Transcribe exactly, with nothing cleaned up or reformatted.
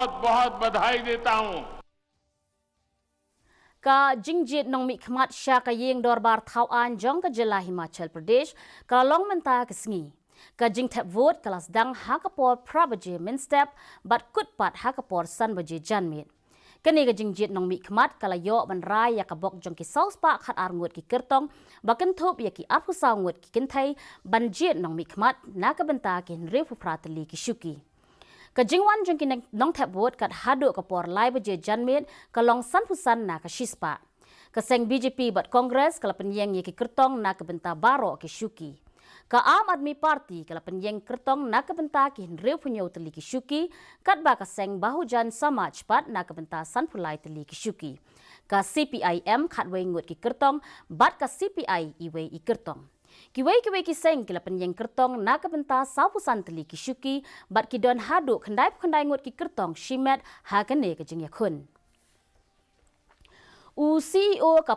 बहुत बहुत बधाई देता हूं। Ka jingjied nongmihkhmat sha ka ïing dorbar thaw aiñ jong ka jylla Himachal Pradesh ka la long mynta ka sngi. Ka jingthep vote ka la sdang ha ka por phra baje mynstep bad kut pat ha ka por san baje janmiet. Kane ka jingjied nongmihkhmat ka la ïoh ban rai ïa ka bok jong ki saw spah khat ar ngut ki kyrtong ba kynthup ïa ki arphew saw ngut ki kynthei ban jied nongmihkhmat na ka bynta ki hynriewphew phra tylli ki shuki. Ka jingwan jong ki nongthep vote kat haduh ka por lai baje janmiet ka long sanphew san na ka shispah. Ka seng B J P bad Congress ka la pynïeng ïa ki kyrtong na ka bynta baroh ki shuki. Ka Aam Aadmi Party ka la pynïeng kyrtong na ka bynta ki hynriewphew hynñiew tylli ki shuki, katba ka seng Bahujan Samaj pat na ka bynta sanphew lai tylli ki shuki. Ka C P I M khatwei ngut ki kyrtong bad ka C P I iwei i kyrtong. Kiwei kiwei ki seng ki la pynïeng kyrtong na ka bynta sawphew san tylli ki shuki bad ki don haduh khyndaiphew khyndai ngut ki kyrtong shimet ha kane ka jingïakhun. U C E O ka